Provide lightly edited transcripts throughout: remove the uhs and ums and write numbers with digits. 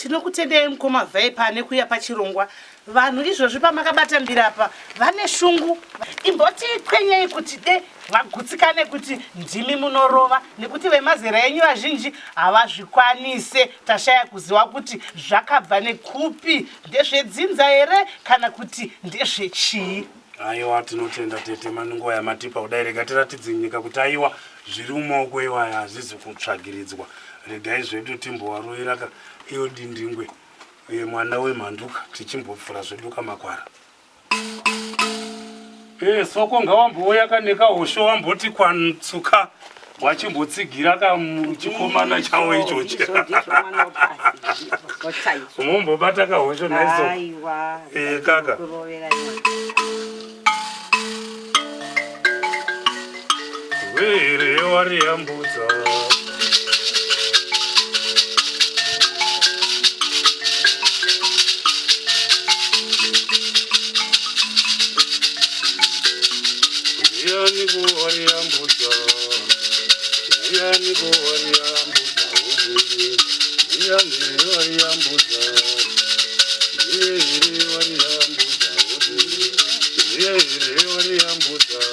Tinokutendei mukoma Viper nekuuya pachirongwa. Vanhu izvozvi pamakabata mbira apa vane shungu. Imboti kwenyei kuti de vagutsikane kuti ndimi munorova nekuti vemazera enyu vazhinji havazvikwanise. Tashaya kuziva kuti zvakabva nekupi, ndezvedzinza here kana kuti ndezvechii? Aiwa tinotenda tete manunguva yamatipa kudai rega tiratidze nyika kuti aiwa zviri mumaoko iwaya hazvizi kutsvagiridzwa regai zvedu timbovarovera ka iyo dindingwe e, mwana wemhanduka tichimbopfura zvedu kamakwara e, soko ngawambouya ka nekahosho wamboti kwatsuka wachimbotsigira kachikomana chawo ichochi umombobata kahosho naiso e, kaka Were wariyambudza Ndiani ko wariyambudza Ndiani ko wariyambudza Ndiani wariyambudza Ndiye here wariyambudza Ndiye here wariyambudza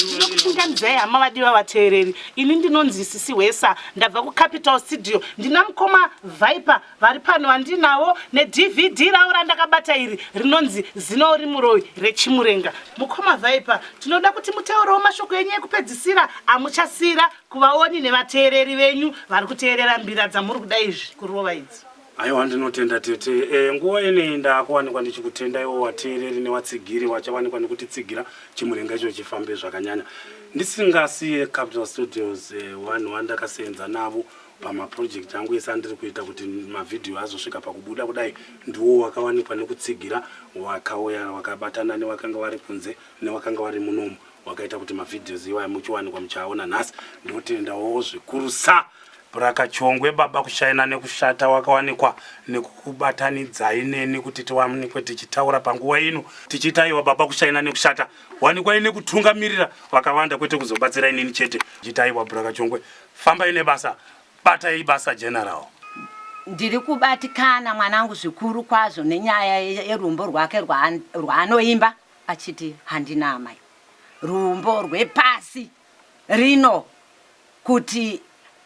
Ndinokuchingamidzai hama vadiwa vateereri. Ini ndinonzi Sisi Hwesa, ndabva kuCapital Studio. Ndina mukoma Viper vari pano vandinawo nedvd ravo randakabata iri rinonzi zino uri muroyi rechimurenga mukoma viper tinoda kuti mutaurewo mashoko enyu ekupedzisira amuchasiira kuvaoni nevateereri venyu vari kuteerera mbira dzamuri kuda izvi kurova idzi Aiwa ndinotenda tete. E, nguva ineyi ndakuwanikwa ndichikutenda iwo wateereri newatsigiri wachawanikwa nekutitsigira chimurenga icho chifambe zvakanyanya. Ndisingasiye Capital Studios e, wanhu wandakasenza navo pamaproject angu ese andiri kuita kuti mavhidhiyo azosvika pakubuda kudai ndiwo wakawanikwa nekutsigira wakauya wakabatana newakanga vari kunze newakanga vari munomu wakaita kuti mavhidhios iwaya muchiwanikwa muchiaona nhasi ndotendawo zvikurusa Brakachongwe baba kushaina nekushata wakawanikwa nekukubatanidzai neni kuti tiwanikwe tichitaura panguva ino tichiita aiwa baba kushaina nekushata wanikwai nekutungamirira vakawanda kwete kuzobatsira inini chete tichiita aiwa Brakachongwe Fambai nebasa, batai basa General. Ndiri kubatikana mwanangu zvikuru kwazvo nenyaya yerumbo rwake rwaanoimba achiti handina amai. Rumbo rwepasi rino kuti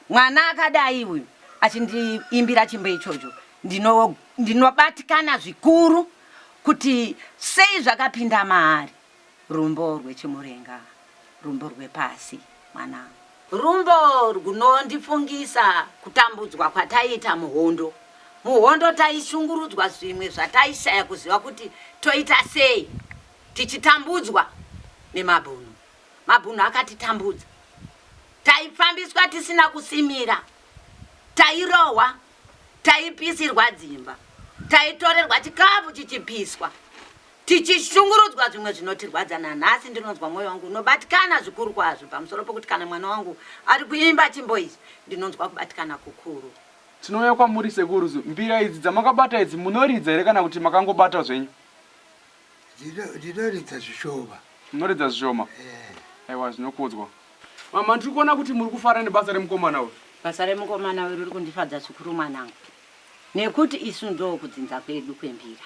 mwana akadai uyu achindiimbira chimbo ichocho ndinobatikana zvikuru kuti sei zvakapinda maari. Rumbo rwechimurenga, rumbo rwepasi mwanangu. Rumbo rwunondifungisa kutambudzwa kwataiita muhondo. Muhondo taishungurudzwa zvimwe zvataishaya kuziva kuti toita sei tichitambudzwa nemabhunu. Mabhunu akatitambudza. Taifambiswa tisina kusimira. Tairohwa, taipisirwa dzimba, taitorerwa chikafu chichipiswa. Tichishungurudzwa zvimwe zvinotirwadza nanhasi ndinonzwa mwoyo wangu unobatikana zvikuru kwazvo pamusoro pokuti kana mwana wangu ari kuimba chimbo ichi ndinonzwa kubatikana kukuru. Tinouya kwamuri sekuru mbira idzi dzamakabata idzi munoridza here kana kuti makangobata zvenyu? Ndinoridza zvishoma. Munoridza zvishoma? Eh. Aiwa zvinokudzwa. Mama ndiri kuona kuti muri kufara nebasa remukomana uyu. Basa remukomana uyu riri kundifadza zvikuru mwanangu. Nekuti isu ndokudzinza kwedu kwembira.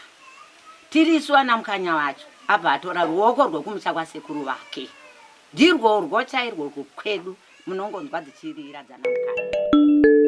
Tiri isu ana Mukanya wacho abva atora ruoko rwekumusha kwasekuru vake. Ndirwo urwo chairwo rwekwedu munongonzwa dzichirira dzana Mukanya.